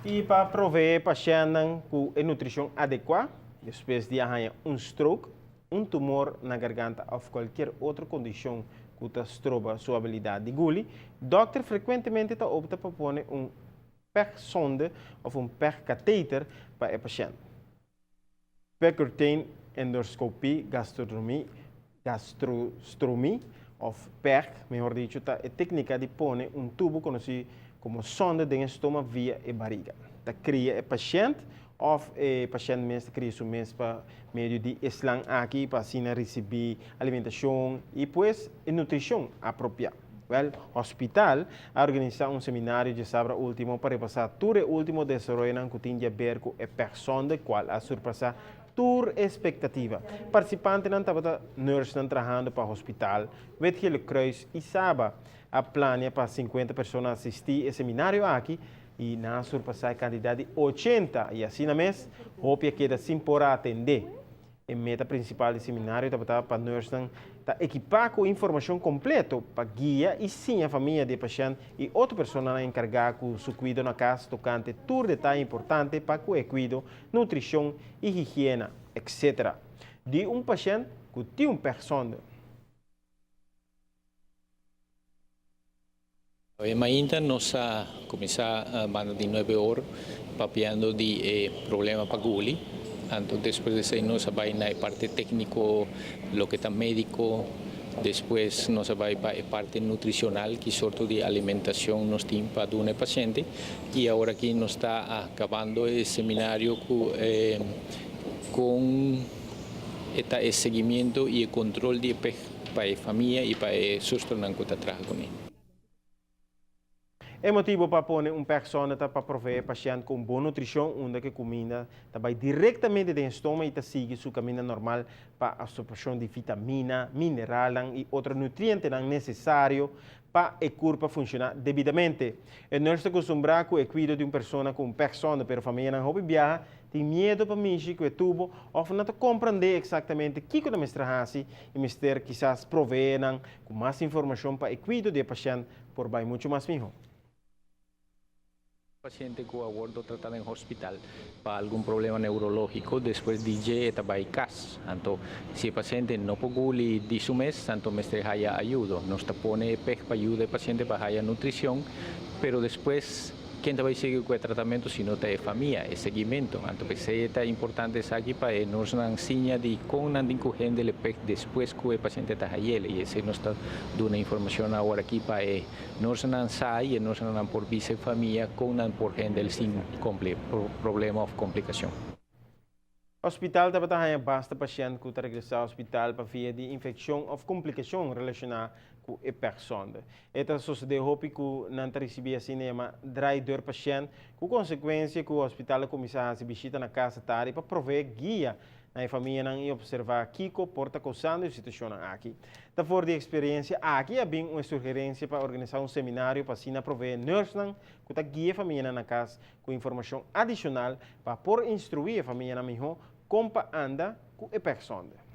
I pa proveé pashèntnan ku e nutrishon adekuá despues di a haña un stroke, un tumor na garganta òf kualkier otro kondishon ku ta stroba su abilidat di guli, dòkter frekuentemente ta opta pa pone un peg-sonde òf un peg-kateter pa e pashènt. Percutane endoscopie gastronomie, gastrostomie of PEG, mehor dicho, ta e técnica di pone un tubo conocí como sonde den e stoma via e bariga. Ta cria e pashent of e pashent mes ta cria su mes pa medio di e slang aki pa asina ricibi alimentacion y pues e nutricion apropiá. Wel, hospital a organisa un seminario djasabra ultimo pa repasa tur e ultimo desaroyonan cu tin di haber cu e pechsonde cual a surpasa tur expectativa. Participantenan tabata nursenan trahando pa hospital, Wit Gele Kruis y Saba. A plania pa 50 persona asisti e seminario aki y nan a surpasa e cantidad di 80 y asina mes hopi a keda sin por a atende. E meta prinsipal di seminario tabata pa nùrsnan ta ekipá ku informashon kompleto pa guia i siña famia di e pashènt i otro personanan enkargá ku su kuido na kas tokante tur detaye importante pa ku e kuido, nutrishon i higiena, etc. Di un pashènt ku tin un pèrsonde. E mainta nos a cuminsa banda di nuebe or papiando di e problema pa guli. Anto despues di esey nos a bay na e parte tecnico, loke ta medico. Despues nos a bay pa e parte nutricional, ki sorto di alimentacion nos tin pa duna e paciente. Y awor aki nos ta acabando e seminario cu con e ta e seguimiento y e control di e peg pa e famia y pa e zusternan cu ta traha cu ne. E motibo pa pone un pèrsona ta pa proveé pashènt ku un bon nutrishon unda ku e kuminda ta bai direktamente den e stoma i ta sigui su kaminda normal pa absorpshon di vitamina, mineralnan i otro nutrientenan nesesario pa e kurpa funshoná debidamente. E nurse ta kustumbrá ku e kuido di un persona ku un pèrsona pero famianan hopi biaha tin miedu pa mishi ku e tubo òf nan ta komprendé eksaktamente kiko nan mester hasi i mester kisas proveé nan ku mas informashon pa e kuido di e pashènt por bai muchu mas mihó. Pashente ku a wordo tratá den hospital pa algun problema neurológiko, despues di dje e ta bai kas. Anto si e pashente no por guli di su mes, anto mester haya ayudo. Nos ta pone e peg pa yuda e pashente pa haya nutrishon, pero despues Ken ta bai sigui ku e tratamentu si no ta e famia, e seguimentu? Anto p'esei e ta importante esaki pa e nòrsnan siña di kon nan tin ku hendel e pek despues ku e pasiente ta hayel. I esei nos ta duna informashon awor aki pa e nòrsnan sa i e nòrsnan por bisa e famia kon nan por hendel sin problema òf komplikashon. Hospital tabata haña basta pashènt ku ta regresá hospital pa via di infekshon òf komplikashon relashoná ku e pèrsonde. E ta sosodé hopi ku nan ta risibí asina yamá draaideur pashènt, ku konsekuensia ku hospital a kuminsá hasi bishita na kas tardi pa proveé guia na e famianan i opservá kiko por ta kousando e situashonnan aki. Ta for di e eksperensia aki a bin un e sugerensia pa organisá un seminario pa asina proveé nùrsnan ku ta guia e famianan na kas ku informashon adishonal pa por instruí e famianan mihó kon pa anda ku e pèrsonde.